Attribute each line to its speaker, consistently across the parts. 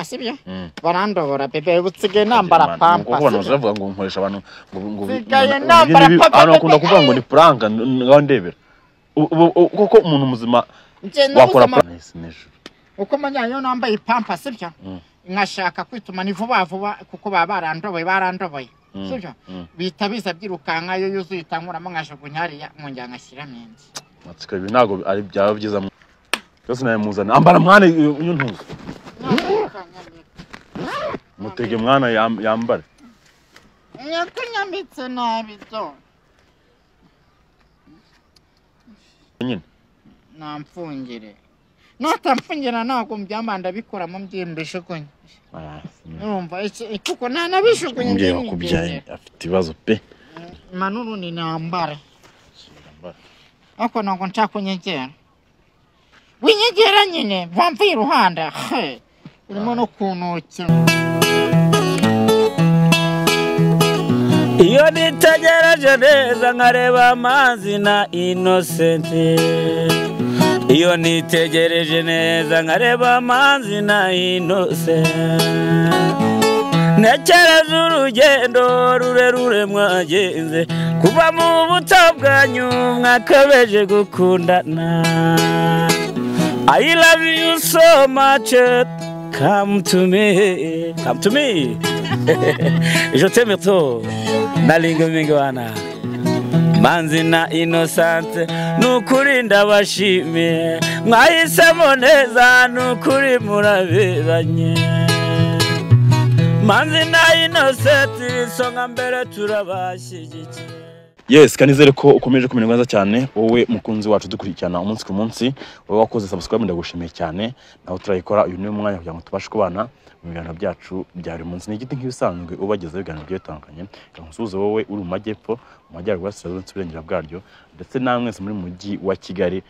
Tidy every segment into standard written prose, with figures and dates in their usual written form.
Speaker 1: Sibyo barandobora bebe utsigaye nambara pampa.
Speaker 2: Kuko abantu bavuga ngo nkoresha abantu ngo
Speaker 1: Nsigaye nambara pampa.
Speaker 2: Abantu bakunda kuvuga ngo ni prank ngaho ndebera. Koko umuntu muzima wakora prank nijoro.
Speaker 1: Uko manyayo nambaye pampa sibyo nkashaka kwituma ni vuba vuba kuko baba barandoboye barandoboye sibyo bita biza byirukanka yo yuzuye itankuramo nkajugunya hariya nkongera ngashyiramo indi.
Speaker 2: Matsiko ibi ntago ari byaba byiza. Byose naye muzana ambara mwana uyu ntuza. Mutege mwana yambare.
Speaker 1: Yakunyambitse nabi to.
Speaker 2: Nyine.
Speaker 1: Namfungire. Natamfungira ntabwo mbyamba ndabikuramo mbyimbijugunye. Urumva kuko ntanabishugunye.
Speaker 2: Umubyeyi wakubyaye afite ibibazo pe.
Speaker 1: Manuru ni nambara. Ako ntabwo nshaka kunyegera. Winyegera nyine wamvuye iruhande. Urimo no kunukira.
Speaker 3: Iyo nitegereje neza nkareba amazi na Innocent. Iyo nitegereje neza nkareba amazi na Innocent. Ntekereza urugendo rurerure mwagenze kuva mu buto bwanyu mwakabeje gukundana. I love you so much. Come to me, come to me. Je t'aime trop. Nalingo mingwana. Manzi na Innocent nukuri ndabashimiye. Mwahisemo neza nukuri muraberanye. Manzi na Innocent isonga mbere turabashyigikiye.
Speaker 2: Yes, kanizere ko ukomeje kumererwa neza cyane wowe mukunzi wacu dukurikirana umunsi ku munsi, wowe wakoze subscribe ndagushimiye cyane, naho turayikora uyu ni umwanya kugira ngo tubashe kubana mu biganiro byacu bya buri munsi. Ni igiti nk'ibisanzwe ubagezaho ibiganiro bigiye bitandukanye, nkusuhuze wowe uri mu majyepfo, mu majyaruguru, burasirazuba n'uburengerazuba bwaryo, ndetse namwe mwese muri mujyi wa Kigali.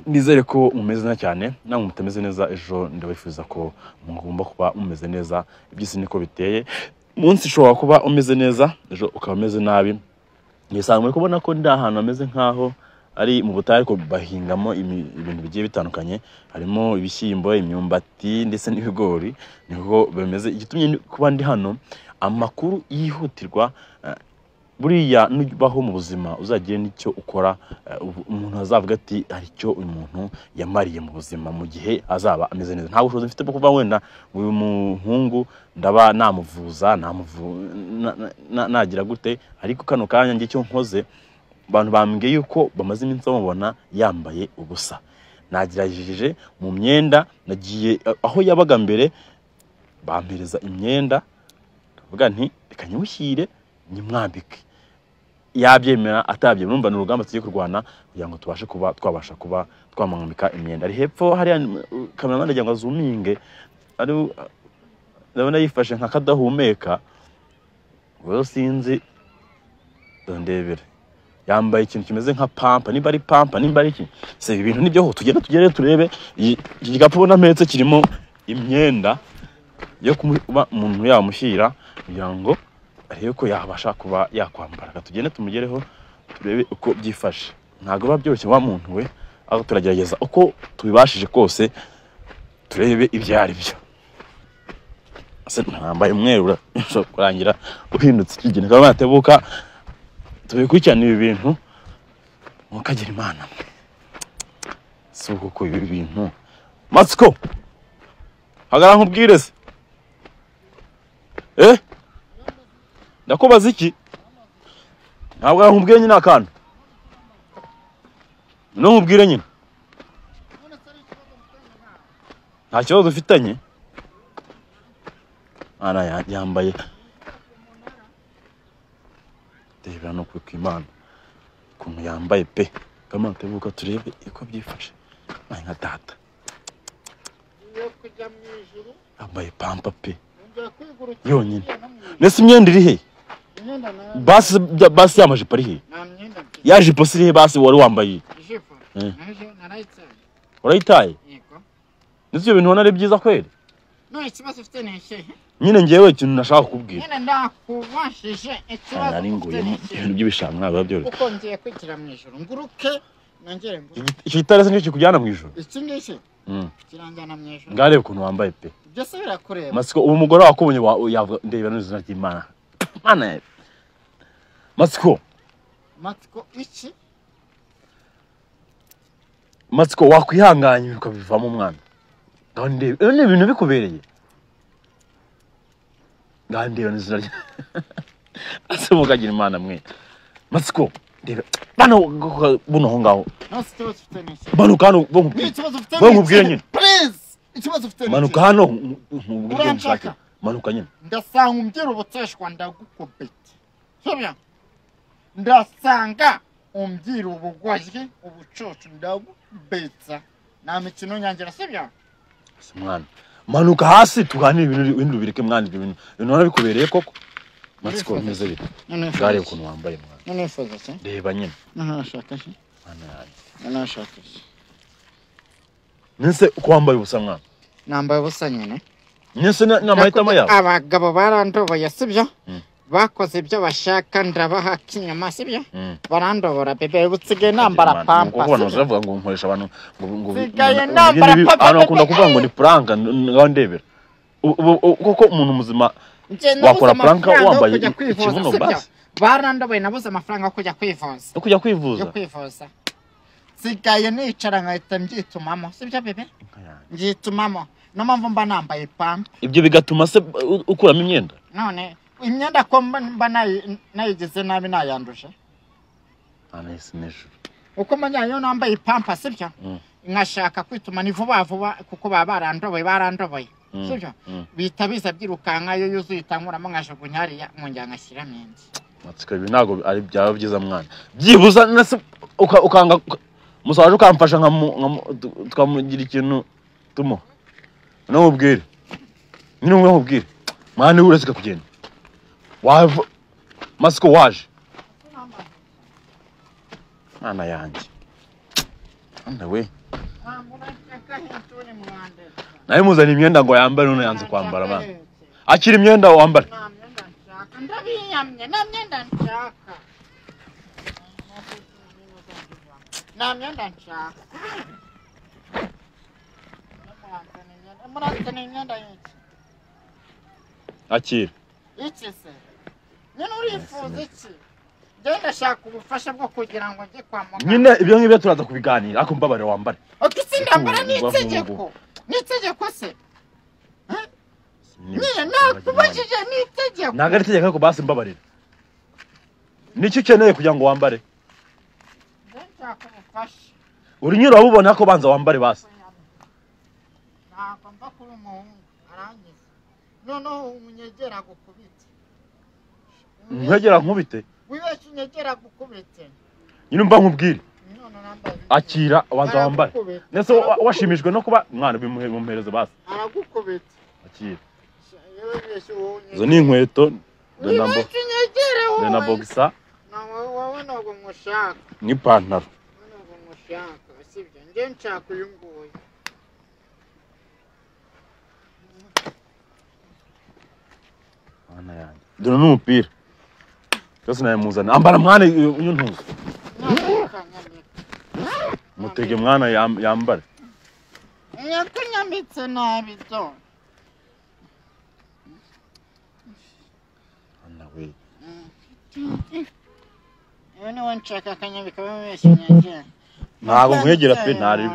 Speaker 2: Nizere ko mumeze neza cyane, namwe mutameze neza ejo ndabifuza ko mugomba kuba mumeze neza. Iby'isi niko biteye, umunsi ushobora kuba umeze neza ejo ukaba umeze nabi. Nisanzwe kubona ko ndi ahantu ameze nkaho ari mu butayu ariko bahingamo ibintu bigiye bitandukanye, harimo ibishyimbo, imyumbati ndetse n'ibigori, niko bimeze. Igitumye kuba ndi hano, amakuru yihutirwa buriya nubaho mu buzima uzagira n'icyo ukora, umuntu azavuga ati hari icyo uyu muntu yamariye mu buzima mu gihe azaba ameze neza. Nta bushobozi mfite bwo kuba wenda uyu muhungu ndaba namuvuza nagira gute, ariko kano kanya ngiye icyo nkoze, abantu bambwiye yuko bamaze iminsi bamubona yambaye ubusa. Nagerageje mu myenda, nagiye aho yabaga mbere bampereza imyenda, ndavuga nti reka nyimushyire nyimwambike, yabyemera atabyemera. Urumva ni urugamba tugiye kurwana kugira ngo tubashe kuba twabasha kuba twamwambika imyenda. Ari hepfo hariya cameraman agira ngo azuminge, ari ndabona yifashe nka kadahumeka, rero sinzi ndebere yambaye ikintu kimeze nka pampa, nimba ari pampa nimba ari iki se, ibintu nibyo tugenda tugere turebe. Iki gikapu ubona mpetse kirimo imyenda yo kuba umuntu yamushyira kugira ngo arebe ko yabasha kuba yakwambara. Tugende tumugereho turebe uko byifashe. Ntago biba byoroshye wa muntu we, aho turagerageza uko tubibashije kose turebe ibyo ari byo. Ase ntambaye umweru ushobora kurangira uhindutse ikigina. Kaba natebuka tubikurikirana ibi bintu mukagira Imana. Si uko ibi bintu. Matsiko hagara nkubwire se. Ndakubaza iki? Ntabwo nkubwiye nyine akantu. No nkubwire nyine. Nta kibazo ufitanye. Ana yambaye. Ndebera no kuri Imana. Ukuntu yambaye pe. Kama tebuka turebe iko byifashe. Ay nka data. Yambaye pampa pe. Yonyine. Nese imyenda iri he? Basi basi y'amajipo ari he? Ya jipo si he basi wari wambaye?
Speaker 1: Ijipo.
Speaker 2: Urayitaye?
Speaker 1: Yego.
Speaker 2: Nese ibyo bintu ubona ari byiza kweli?
Speaker 1: No ikibazo ufite ni ikihe?
Speaker 2: Nyine ngewe ikintu nashaka kukubwira.
Speaker 1: Nyine ndakubashije ikibazo ufite ni ikihe?
Speaker 2: Ibintu by'ibishanga biba byoroshye.
Speaker 1: Uko ngiye kwigira mu ijuru nguruke nongere nguruke.
Speaker 2: Iki gitare se nicyo kikujyana mu ijuru?
Speaker 1: Iki ngiki? Kiranjyana mu ijuru.
Speaker 2: Ngarebe ukuntu wambaye pe.
Speaker 1: Byose birakureba.
Speaker 2: Masiko ubu umugore wakubonye yavuga ndeba n'izina ry'Imana. Mana. Masiko.
Speaker 1: Matsiko iki?
Speaker 2: Matsiko wakwihanganye ukabivamo umwana. Ngaho ndeba ni ibintu bikubereye. Ngaho ndeba n'izina rya Ase mukagira Imana mwe. Matsiko ndeba bano buno ho ngaho. Manuka hano bo nkubwire nyine.
Speaker 1: Please. Ikibazo ufite.
Speaker 2: Manuka hano nkubwire nshaka. Manuka nyine.
Speaker 1: Ndasanga umbwira ubuteshwa ndagukubita. Sibyo? Ndasanga umbwira ubugwaji ubucucu ndagukubita. Nta mikino nyangira sibyo?
Speaker 2: Mwana. Manuka hasi tuganire ibintu bireke mwana ibyo bintu. Ibintu bikubereye koko. Matsiko bimeze bite? Gare ukuntu wambaye mwana.
Speaker 1: None nifuza se?
Speaker 2: Reba nyine.
Speaker 1: None nashaka se?
Speaker 2: Mwana yanjye.
Speaker 1: None nashaka se?
Speaker 2: Nese uko wambaye ubusa mwana?
Speaker 1: Nambaye ubusa nyine.
Speaker 2: Nese ni amahitamo yawe?
Speaker 1: Abagabo barandoboye sibyo? Bakoze ibyo bashaka ndabaha kinyama sibyo? Barandobora bebe utsigaye nambara pampa.
Speaker 2: Ngo bavuga ngo nkoresha abantu ngo
Speaker 1: nsigaye nambara pampa.
Speaker 2: Abantu bakunda kuvuga ngo ni prank ngaho ndebera. Koko umuntu muzima wakora prank wambaye ikibuno basi.
Speaker 1: Barandoboye nabuze amafaranga yo kujya kwivuza.
Speaker 2: Yo kujya kwivuza?
Speaker 1: Yo kwivuza. Nsigaye nicara nkahita mbyitumamo sibyo bebe? Mbyitumamo. No mpamvu mba nambaye pampa.
Speaker 2: Ibyo bigatuma se ukuramo imyenda?
Speaker 1: None imyenda ko mba nayigize nabi nayanduje.
Speaker 2: Anese n'ijuru.
Speaker 1: Uko manyayo nambaye pampa sibyo? Nkashaka kwituma ni vuba vuba kuko baba barandoboye. Sibyo? Bita biza byirukanka yo yuzuye itankuramo nkajugunya hariya nkongera ngashyiramo indi.
Speaker 2: Matsiko ibi ntago ari byaba byiza mwana. Byibuza nase ukanga musaje ukamfasha nka tukamugira ikintu tumuha. No mubwire. Nyine umwe mubwire. Mwana uretse kugenda. Wava Matsiko waje. Mwana yanjye. Anda we. Naye muzana imyenda ngo yambare none yanze kwambara bana. Akira imyenda wambare.
Speaker 1: Ndabiyamye nta myenda nshaka. Nta myenda nshaka. Muranzana imyenda y'iki?
Speaker 2: Akira.
Speaker 1: Iki se? Nyine urifuza iki? Njye ndashaka ubufasha bwo kugira ngo njye kwa muganga.
Speaker 2: Nyine ibyo ngibyo turaza kubiganira ariko mbabare wambare.
Speaker 1: Okay, sindambara ni itegeko. Ni itegeko se? Nyine nakubajije ni itegeko.
Speaker 2: Ntabwo ari itegeko ariko basi mbabarira. Nicyo ukeneye kugira ngo wambare?
Speaker 1: Njye nshaka ubufasha.
Speaker 2: Uri nyine urabubona ko banza wambare basi.
Speaker 1: Ntabwo mva kuri umuhungu arangiza. Noneho unyegera gukubite.
Speaker 2: Nkwegera nkubite?
Speaker 1: Wibeshye unyegera gukubite.
Speaker 2: Nyine mba nkubwire. Akira abanza wambare. Nese washimishwe no kuba mwana bimuhereze basi.
Speaker 1: Aragukubita.
Speaker 2: Akira. Izo ni inkweto na boxer.
Speaker 1: Wowe ntabwo nkushaka.
Speaker 2: N'ipantaro.
Speaker 1: Ntabwo nkushaka sibyo? Njye nshaka uyu nguyu.
Speaker 2: Mwana yanjye. Dore n'umupira. Byose nayamuzana. Ambara mwana uyu ntuza. Mutege mwana yambare.
Speaker 1: Yakunyambitse nabi to.
Speaker 2: Mwana we.
Speaker 1: Uyu niwe nshaka akanyambika bamubeshye nyegera.
Speaker 2: Ntabwo nkwegera pe ntari.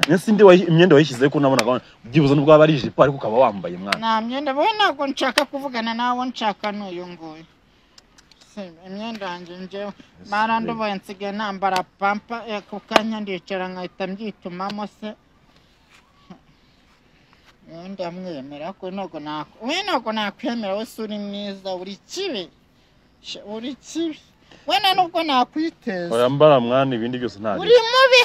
Speaker 2: Nese indi imyenda wayishyize ko nabonaga byibuze nubwo aba ari ijipo ariko ukaba wambaye mwana.
Speaker 1: Nta myenda wowe ntabwo nshaka kuvugana nawe nshaka n'uyu nguyu. Imyenda yanjye njyewe barandoboye nsigaye nambara pampa ako kanya ndicara nkahita mbyitumamo se. Ndamwemera ko ntabwo we ntabwo nakwemera wese uri mwiza uri kibi. Uri kibi. We nta nubwo nakwiteza.
Speaker 2: Wambara mwana ibindi byose nta.
Speaker 1: Uri mubi.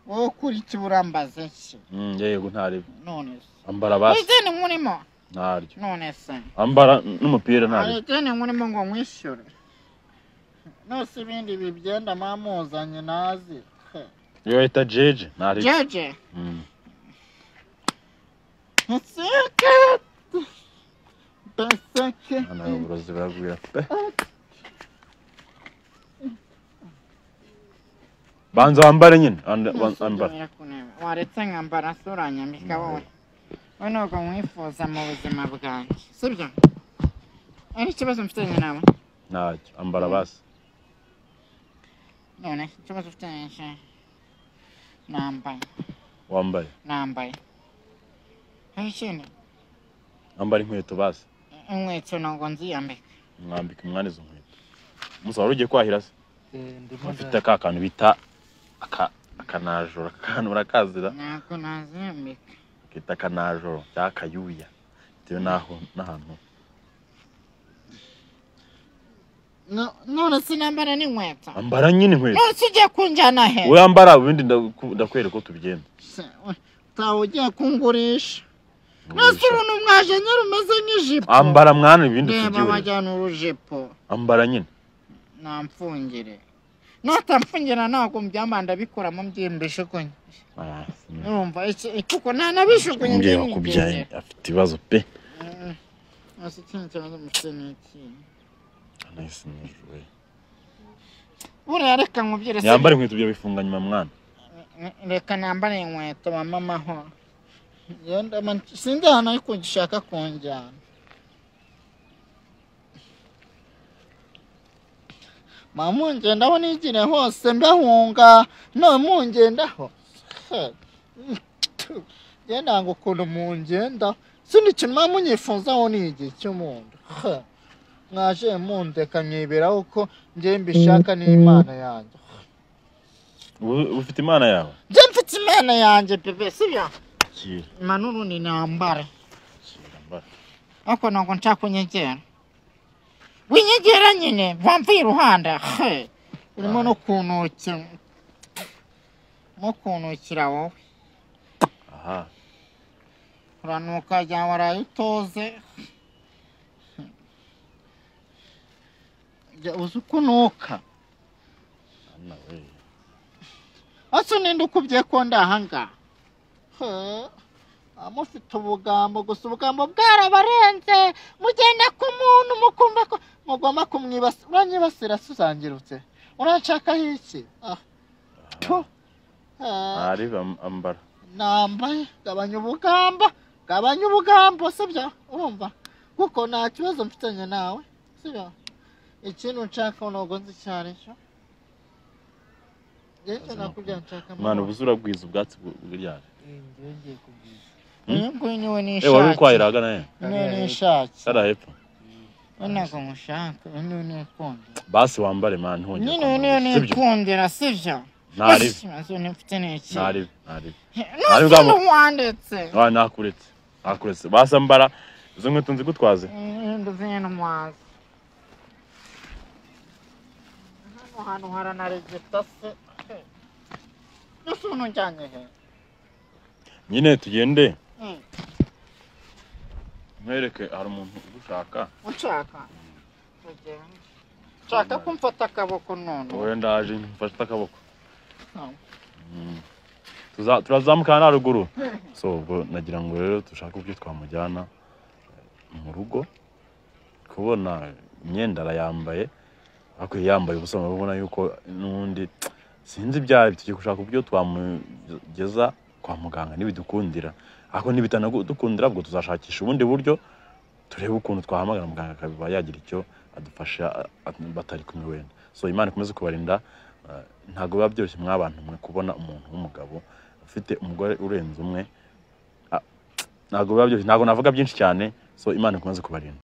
Speaker 1: Wowe kuri iki urambaza iki?
Speaker 2: Yego ntari.
Speaker 1: None se.
Speaker 2: Ambara basi.
Speaker 1: Ideni nkurimo.
Speaker 2: Ntaryo.
Speaker 1: None se.
Speaker 2: Ambara n'umupira ntaryo.
Speaker 1: Ideni nkurimo ngo nkwishyure. Nose ibindi bibyenda mamuzanye nazi.
Speaker 2: Yo eta jeje ntaryo.
Speaker 1: Jeje. Beseke.
Speaker 2: Ana uburozi buragwira pe. Banza wambare nyine. Ambara.
Speaker 1: Waretse nkambara se uranyambika wowe. Wowe ntabwo nkwifuza mu buzima bwanjye. Sibyo? Ari ikibazo mfitanye nawe?
Speaker 2: Ntacyo. Ambara basi.
Speaker 1: None ikibazo mfitanye ni nambaye.
Speaker 2: Wambaye?
Speaker 1: Nambaye. Hari ikindi?
Speaker 2: Ambara inkweto basi.
Speaker 1: Inkweto ntabwo nziyambika.
Speaker 2: Mwambika umwana izo nkweto. Musa wari ugiye kwahira se? Ufite ka kantu bita akanajoro, akantu urakazira?
Speaker 1: Ntabwo naziyambika.
Speaker 2: Kita akanajoro cyangwa akayuya bitewe n'aho n'ahantu.
Speaker 1: None sinambara n'inkweto.
Speaker 2: Ambara nyine inkweto.
Speaker 1: None se ugiye kunjyana he?
Speaker 2: Wowe ambara ubundi ndakwereka uko tubigenda.
Speaker 1: Utaha ugiye kungurisha. None se uru ni umwajenyeri umeze nk'ijipo.
Speaker 2: Ambara mwana ibindi
Speaker 1: Reba
Speaker 2: tubyihorere.
Speaker 1: wajyana urujipo.
Speaker 2: Ambara nyine.
Speaker 1: Namfungire. Natamfungira ntabwo mbyamba ndabikuramo mbyimbijugunye. Urumva kuko ntanabishugunye
Speaker 2: Umubyeyi wakubyaye afite ibibazo pe.
Speaker 1: Ese ikindi kibazo mufite ni iki? Buriya reka nkubwire se.
Speaker 2: Yambare inkweto byo bifunga nyuma mwana.
Speaker 1: Reka nambare inkweto mama amahoro. Sinzi ahantu ariko gishaka kunjyana. Mama mungendaho nigire hose mbahunga none mungendaho. Genda ngo ukuntu mungenda sindi kintu mama munyifuzaho ni igihe cy'umuntu. Mwaje mundeka nkiberaho uko njye mbishaka n'Imana yanjye.
Speaker 2: Ufite Imana yawe?
Speaker 1: Njye mfite Imana yanjye bebe sibyo? Manuru ni nambara. Ariko ntabwo nshaka kunyegera. Winyegera nyine wamvuye iruhande. Urimo no kuntukira. Mo kuntukira wowe.
Speaker 2: Aha.
Speaker 1: Uranuka jya waraye utoze. Uzi uko unuka. Ase ninde ukubye ko ndi aha ngaha? Mufite ubugambo gusa, ubugambo bwarabarenze. Mugenda ku muntu mukumva ko mugomba kumwibasira. Uranyibasira se uzangirutse? Uranshakaho iki?
Speaker 2: Ari ambara.
Speaker 1: Nambaye. Gabanya ubugambo. Gabanya ubugambo sibyo? Urumva? Kuko nta kibazo mfitanye nawe sibyo? Ikintu nshaka ntabwo nzi icyo ari cyo.
Speaker 2: Mwana ubuze uragwiza ubwatsi bw'uryari.
Speaker 1: Uyu nguyu niwe nishakiye.
Speaker 2: Wari ukwahira ahagana he?
Speaker 1: Niwe nishakiye.
Speaker 2: Hariya hepfo.
Speaker 1: Ntabwo mushaka, uyu niwe nikundira.
Speaker 2: Basi wambare mwana ntongere.
Speaker 1: Nyine uyu niwe nikundira sibyo?
Speaker 2: Ntaribi.
Speaker 1: Ikibazo mfite ni iki?
Speaker 2: Ntaribi, ntaribi.
Speaker 1: None ntiwandetse.
Speaker 2: Nakuretse. Nakuretse. Basi ambara izo nkweto nzigutwaze.
Speaker 1: Ndazintwaza. Hano hantu haranaregeta se. Ese ubu njyanye he?
Speaker 2: Nyine tugende. Nkwereke hari umuntu ugushaka.
Speaker 1: Ushaka? Tugende. Nshaka ko mfata akaboko none.
Speaker 2: Wowe ndaje mfata akaboko. Turazamuka hano haruguru. So ubwo nagira ngo rero dushake uburyo twamujyana mu rugo. Kubona imyenda arayambaye. Ariko yambaye ubusa murabona yuko n'undi sinzi ibyayo. Tugiye gushaka uburyo twamugeza kwa muganga nibidukundira. Ariko nibitanadukundira ubwo tuzashakisha ubundi buryo turebe ukuntu twahamagara muganga akaba yagira icyo adufasha batari kumwe wenda. So Imana ikomeze kubarinda. Ntabwo biba byoroshye mw'abantu mwe kubona umuntu w'umugabo ufite umugore urenze umwe. Ntabwo biba byoroshye, ntabwo navuga byinshi cyane. So Imana ikomeze kubarinda.